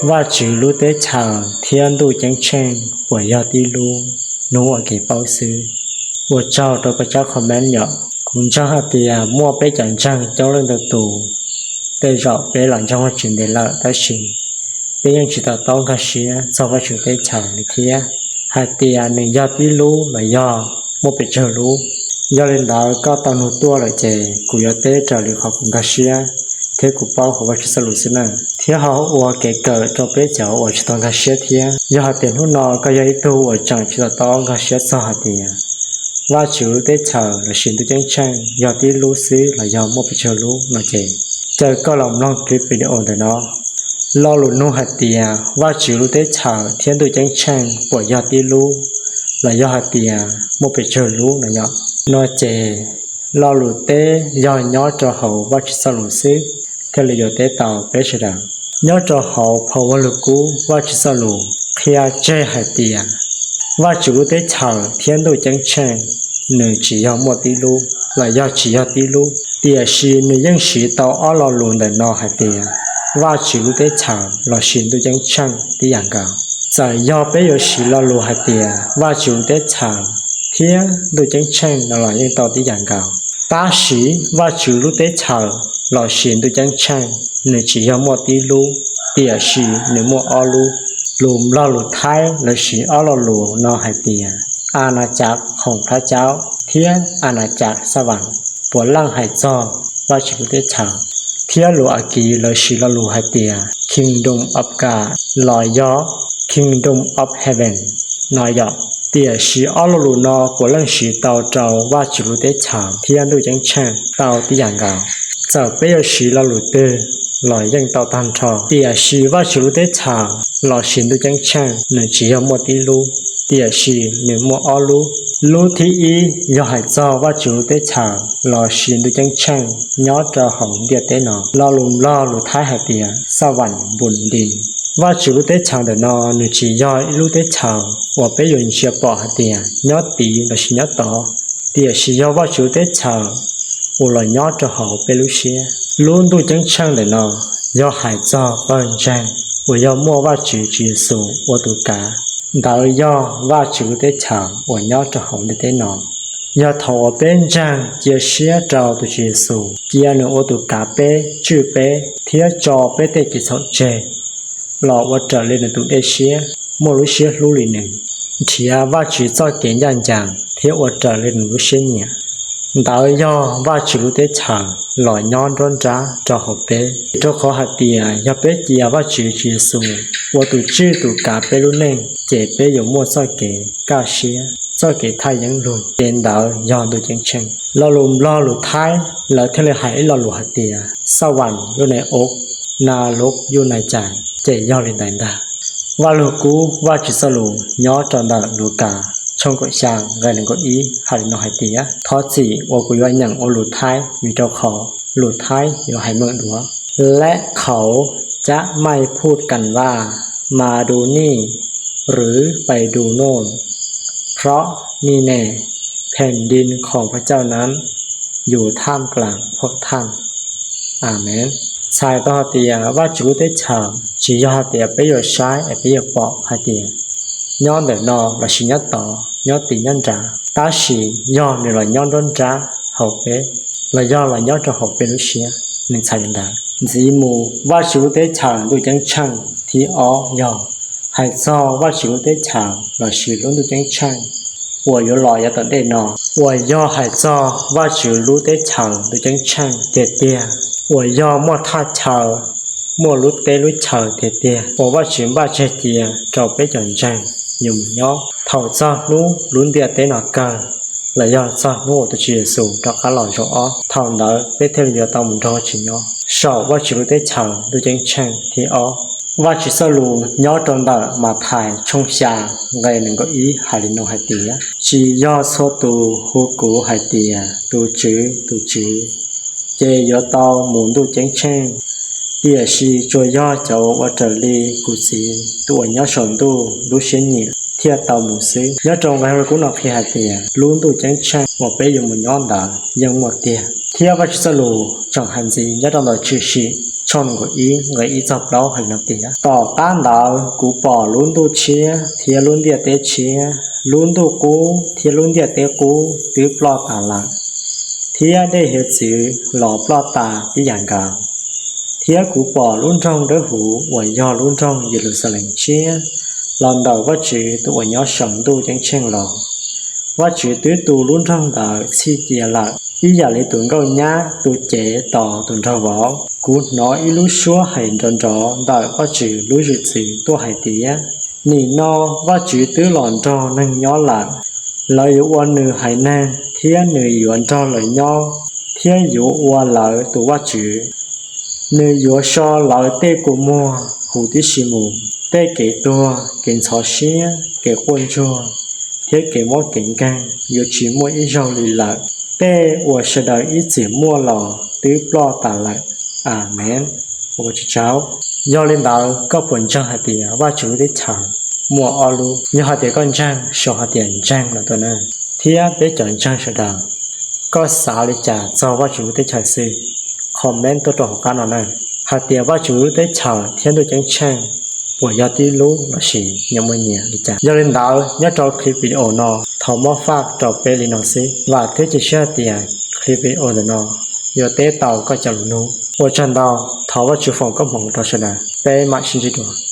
Vajtswv lub teb chaws thiab ntuj ceeb tsheej puas yog tib lub? Hnub ua ke paub xwb. Ua tsaug rau koj tsab comment yom. Kuv ntseeg hais tias muaj peb cov ntseeg coob leej ntau tus, tej zaum peb los ntseeg Vajtswv ntev lawm tab sis peb yeej tsis to taub nkag siab txog Vajtswv teb chaws li thiab, hais tias nws yog tib lub los yog muaj pes tsawg lub. Yog li ntawd koj tau nug tuaj lawm ces kuv yuav teb raws li qhov kuv nkag siab thiab kuv paub hauv Vajtswv txoj lus xwb na, thiab ho ua kev kawm rau peb cov uas tsis tau nkag siab thiab. Yog hais tias hnub no koj yog ib tug uas tseem tsis to taub nkag siab txog hais tias Vajtswv lub teb chaws lossis ntuj ceeb tsheej yog tib lub xwb los yog muaj pes tsawg lub no ces caw koj los mloog clip video ntawm no. Lo lus nug hais tias Vajtswv lub teb chaws thiab ntuj ceeb tsheej puas yog tib lub los yog hais tias muaj pes tsawg lub no yom, no ces lo lus teb yog nyob rau hauv Vajtswv txoj lus xwb thiaj li yuav teb tau peb sawv daws. Nyob rau hauv phau Vaj Lug Kub Vajtswv txoj lus qhia tseg hais tias Vajtswv lub teb chaws thiab ntuj ceeb tsheej nws tsis yog muaj tib lub los yog tsis yog tib lub, tiam sis nws yeej siv tau ob lo lus ntawm no hais tias Vajtswv lub teb chaws lossis ntuj ceeb tsheej tib yam nkaus. Txawm yog peb yuav siv lo lus hais tias Vajtswv lub teb chaws thiab ntuj ceeb tsheej no los yeej tau tib yam nkaus. Tab sis Vajtswv lub teb chaws lossis ntuj ceeb tsheej nws tsis yog muaj tib lub, tiam sis nws muaj ob lub. Lus Nplog lus Thaib lawv siv ob lo lus no hais tias a na cav khoom thab caub thiab a na cav xab vam, puav leej hais txog Vajtswv lub teb chaws. Thiab lus Akiv lawv siv lo lus hais tias Kingdom of God los yog Kingdom of Heaven no yom. Tiam sis ob lo lus no puav leej siv tau rau Vajtswv lub teb chaws thiab ntuj ceeb tsheej tau tib yam nkaus. Txawm peb yuav siv lo lus twg los yeej tau tag nrho, tiam sis Vajtswv lub teb chaws lossis ntuj ceeb tsheej nws tsis yog muaj tib lub, tiam sis nws muaj ob lub. Lub thib ib yog hais txog Vajtswv lub teb chaws lossis ntuj ceeb tsheej nyob rau hauv ntiaj teb no. Lo lus Nplog lus Thaib hais tias xab vam npus di. Vajtswv lub teb chaws ntawm no nws tsis yog ib lub teb chaws uas peb yuav ntsia pom hais tias nyob tid lossis nyob tod, tiam sis yog Vajtswv lub teb chaws uas los nyob rau hauv peb lub siab. Lub ntuj ceeb tsheej ntawm no yog hais txog pawg ntseeg uas yog muaj Vajtswv Tswv Yexus ua tus kav. Ntawd yog Vajtswv lub teb chaws uas nyob rau hauv ntiaj teb no. Yog thaum uas peb ntseeg cia siab rau tus Tswv Yexus, cia nws ua tus kav peb, tswj peb thiab tso peb tej kev txhaum tseg, los ua raws li nws tus dej siab, muaj lub siab hlub li nws, nrhiav Vajtswv txoj kev ncaj ncees thiab ua raws li nws lub siab nyiam. Ntawd yog Vajtswv lub teb chaws los nyob nruab nrab rau hauv peb. Rau qhov hais tias yog peb cia Vajtswv Tswv Yexus ua tus tswj tus kav peb lub neej ces peb yuav muaj txoj kev kaj siab, txoj kev thaj yeeb lug, ces ntawd yog ntuj ceeb tsheej. Lo lus Nplog lus Thaib lawv thiaj li hais ib lo lus hais tias xab vam yub nai ub, na lub yub nai cai, ces yog li ntawd ntag. Vaj Lug Kub Vajtswv txoj lus nyob rau ntawm Lukas tshooj kaum xya nqe nees nkaum ib hais li no hais tias, thov txim uas kuv yuav nyeem ua lus Thaib vim rau qhov lus Thaib yuav hais meej dua. และเขาจะไม่พูดกันว่า มาดูนี่ หรือ ไปดูโน่น เพราะนี่แน่ แผ่นดินของพระเจ้านั้น อยู่ท่ามกลางพวกท่าน Amees. Txhais tau hais tias Vajtswv lub teb chaws tsis yog hais tias peb yuav saib es peb yuav pom hais tias nyob ntawm no lossis nyob tod, nyob tid nyob nrad, tab sis yog nws los nyob nruab nrab hauv peb, los yog los nyob rau hauv peb lub siab. Nws txhais li ntawd. Ntxiv mus Vajtswv lub teb chaws ntuj ceeb tsheej thib ob yog hais txog Vajtswv lub teb chaws lossis lub ntuj ceeb tsheej uas yuav los yav tom ntej no, uas yog hais txog Vajtswv lub teb chaws ntuj ceeb tsheej tiag tiag, uas yog muaj thaj chaw, muaj lub teb lub chaw tiag tiag uas Vajtswv npaj tseg cia rau peb cov ntseeg yuav mus nyob thaum txog hnub lub ntiaj teb no kawg, los yog txog hnub uas tus Tswv Yexus rov qab los zaum ob. Thaum ntawd peb thiaj li yuav tau mus nrog Vajtswv nyob saum Vajtswv lub teb chaws ntuj ceeb tsheej thib ob. Vajtswv txoj lus nyob rau ntawm Mathais tshooj xya nqe nees nkaum ib hais li no hais tias, tsis yog txhua tus hu kuv hais tias, tus Tswv, tus Tswv, ces yuav tau mus ntuj ceeb tsheej, tiam sis tsuas yog cov uas ua raws li kuv Txiv tus uas nyob saum ntuj lub siab nyiam thiaj tau mus xwb. Nyob rau nqe hu kub no qhia hais tias lub ntuj ceeb tsheej uas peb yuav mus nyob ntawd yeej muaj tiag, thiab Vajtswv txoj lus tseem hais ntxiv nyob rau ntawm Tshwm Sim tshooj nees nkaum ib nqe ib txog plaub hais li no tias: Tom qab ntawd kuv pom lub ntuj tshiab thiab lub ntiaj teb tshiab, lub ntuj qub thiab lub ntiaj teb qub twb ploj tas lawm, thiab dej hiav txwv los ploj tas tib yam nkaus. Thiab kuv pom lub nroog dawb huv uas yog lub nroog Yeluxalees tshiab los ntawm Vajtswv tus uas nyob saum ntuj ceeb tsheej los. Vajtswv twb tu lub nroog ntawd txhij cia lawm, ib yam li tus nkauj nyab tu cev tos tus nraug vauv. Kuv hnov ib lub suab hais nrov nrov ntawm Vajtswv lub zwm txwv tuaj hais tias: Nim no Vajtswv twb los nrog neeg nyob lawm. Lawv yuav ua nws haiv neeg, thiab nws yuav nrog lawv nyob, thiab yuav ua lawv tus Vajtswv. Nws yuav so lawv tej kua muag huv tib si mus. Tej kev tuag, kev ntxhov siab, kev quaj ntsuag, thiab kev mob kev nkeeg yuav tsis muaj ib zaug li lawm. Tej uas sawv daws ib txwm muaj los twb ploj tas lawm. Amees. Yog li ntawd, koj puas ntseeg hais tias Vajtswv lub teb chaws muaj ob lub? Yog hais tias koj ntseeg, sau hais tias ntseeg los tuaj na. Thiab peb cov ntseeg sawv daws, koj xav li cas txog Vajtswv lub teb chaws xwb? Comment tuaj rau hauv qab no na, hais tias Vajtswv lub teb chaws thiab ntuj ceeb tsheej puas yog tib lub los sis nyob muaj nyias li cas. Yog li ntawd, nyob rau clip video no thov muab faj rau peb li no xwb. Vam thiab cia siab hais tias clip video ntawm no yuav teb tau koj cov lus nug. Ua tsaug ntau, thov Vajtswv foom koob hmoov rau sawv daws, peb mam sib ntsib dua.